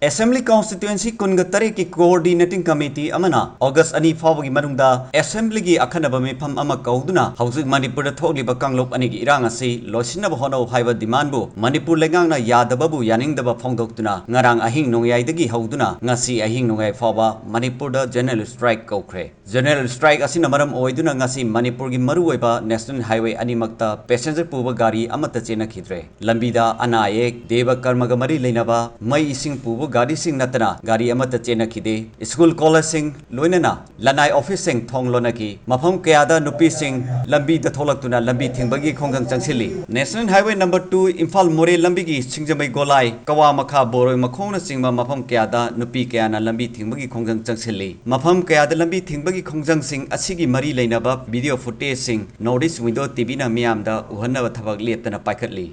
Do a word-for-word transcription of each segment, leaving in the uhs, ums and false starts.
Assembly Constituency ꯀꯨꯟꯒ ꯇꯔꯦꯠꯀꯤ Coordinating Committee ꯑꯃꯅ August ꯑꯅꯤ ꯐꯥꯎꯕꯒꯤ ꯃꯅꯨꯡꯗ Assemblyꯒꯤ ꯑꯈꯟꯅꯕ ꯃꯤꯐꯝ ꯑꯃ ꯀꯧꯗꯨꯅ ꯍꯧꯖꯤꯛ ꯃꯅꯤꯄꯨꯔꯗ ꯊꯣꯛꯂꯤꯕ ꯀꯥꯡꯂꯨꯞ ꯑꯅꯤꯒꯤ ꯏꯔꯥꯡ ꯑꯁꯤ ꯂꯣꯏꯁꯤꯟꯅꯕ ꯍꯣꯠꯅꯧ ꯍꯥꯏꯕ demandꯕꯨ ꯃꯅꯤꯄꯨꯔ ꯂꯩꯉꯥꯛꯅ ꯌꯥꯗꯕꯕꯨ ꯌꯥꯅꯤꯡꯗꯕ ꯐꯣꯡꯗꯣꯛꯇꯨꯅ ꯉꯔꯥꯡ ꯑꯍꯤꯡ ꯅꯣꯡꯌꯥꯏꯗꯒꯤ ꯍꯧꯗꯨꯅ ꯉꯁꯤ ꯑꯍꯤꯡ ꯅꯣꯡꯌꯥꯏ ꯐꯥꯎꯕ ꯃꯅꯤꯄꯨꯔꯗ General Strike ꯀꯧꯈ꯭ꯔꯦ꯫ General Strike ꯑꯁꯤꯅ ꯃꯔꯝ ꯑꯣꯏꯗꯨꯅ ꯉꯁꯤ ꯃꯅꯤꯄꯨꯔꯒꯤ ꯃꯔꯨꯑꯣꯏꯕ National Highway ꯑꯅꯤꯃꯛꯇ passenger ꯄꯨꯕ ꯒꯥꯔꯤ ꯑꯃꯠꯇ ꯆꯦꯟꯅꯈꯤꯗ꯭ꯔꯦ꯫ ꯂꯝꯕꯤꯗ ꯑꯅꯥ ꯑꯌꯦꯛ, ꯗꯦꯕ ꯀꯔꯃꯒ ꯃꯔꯤ ꯂꯩꯅꯕ, ꯃꯩ ꯏꯁꯤꯡ ꯄꯨꯕ ꯒꯥꯔꯤꯁꯤꯡ ꯅꯠꯇꯅ ꯒꯥꯔꯤ ꯑꯃꯠꯇ ꯆꯦꯟꯅꯈꯤꯗꯦ꯫ School collegeꯁꯤꯡ ꯂꯣꯏꯅꯅ ꯂꯅꯥꯏ officeꯁꯤꯡ ꯊꯣꯡ ꯂꯣꯟꯅꯈꯤ꯫ ꯃꯐꯝ ꯀꯌꯥꯗ ꯅꯨꯄꯤꯁꯤꯡ ꯂꯝꯕꯤꯗ ꯊꯣꯛꯂꯛꯇꯨꯅ ꯂꯝꯕꯤ ꯊꯤꯡꯕꯒꯤ ꯈꯣꯡꯖꯪ ꯆꯪꯁꯤꯜꯂꯤ꯫ National Highway number two Imphal ꯃꯣꯔꯦ ꯂꯝꯕꯤꯒꯤ ꯁꯤꯡꯖꯃꯩ ꯒꯣꯂꯥꯏ, ꯀꯋꯥ ꯃꯈꯥ, ꯕꯣꯔꯣꯏ ꯃꯈꯣꯡꯅꯆꯤꯡꯕ ꯃꯐꯝ ꯀꯌꯥꯗ ꯅꯨꯄꯤ ꯀꯌꯥꯅ ꯂꯝꯕꯤ ꯊꯤꯡꯕꯒꯤ ꯈꯣꯡꯖꯪ ꯆꯪꯁꯤꯜꯂꯤ꯫ ꯃꯐꯝ ꯀꯌꯥꯗ ꯂꯝꯕꯤ ꯊꯤꯡꯕꯒꯤ ꯈꯣꯡꯖꯪꯁꯤꯡ ꯑꯁꯤꯒꯤ ꯃꯔꯤ ꯂꯩꯅꯕ video footageꯁꯤꯡ North East Window TVꯅ ꯃꯤꯌꯥꯝꯗ ꯎꯍꯟꯅꯕ ꯊꯕꯛ ꯂꯦꯞꯇꯅ ꯄꯥꯏꯈꯠꯂꯤ꯫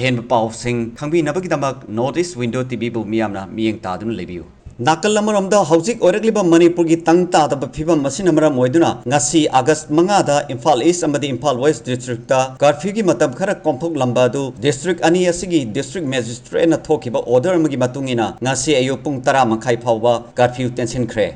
ꯍꯦꯟꯕ ꯄꯥꯎꯁꯤꯡ ꯈꯪꯕꯤꯅꯕꯒꯤꯗꯃꯛ North East Window T V ꯕꯨ ꯃꯤꯌꯥꯝꯅ ꯃꯤꯠꯌꯦꯡ ꯇꯥꯗꯨꯅ ꯂꯩꯕꯤꯌꯨ꯫ ꯅꯥꯀꯜ ꯑꯃꯔꯣꯝꯗ, ꯍꯧꯖꯤꯛ ꯑꯣꯏꯔꯛꯂꯤꯕ ꯃꯅꯤꯄꯨꯔꯒꯤ ꯇꯪ ꯇꯥꯗꯕ ꯐꯤꯕꯝ ꯑꯁꯤꯅ ꯃꯔꯝ ꯑꯣꯏꯗꯨꯅ ꯉꯁꯤ August ꯃꯉꯥꯗ ꯏꯝꯐꯥꯜ East ꯑꯃꯗꯤ ꯏꯝꯐꯥꯜ West district ꯀꯔꯐ꯭ꯌꯨꯒꯤ ꯃꯇꯝ ꯈꯔ ꯀꯣꯝꯊꯣꯛꯂꯝꯕ ꯑꯗꯨ district ꯑꯅꯤ ꯑꯁꯤꯒꯤ district magistrate ꯅ ꯊꯣꯛꯈꯤꯕ order ꯑꯃꯒꯤ ꯃꯇꯨꯡ ꯏꯟꯅ ꯉꯁꯤ ꯑꯌꯨꯛ ꯄꯨꯡ ꯇꯔꯥ ꯃꯈꯥꯏ ꯐꯥꯎꯕ ꯀꯔꯐ꯭ꯌꯨ ꯇꯦꯟꯁꯤꯟꯈ꯭ꯔꯦ꯫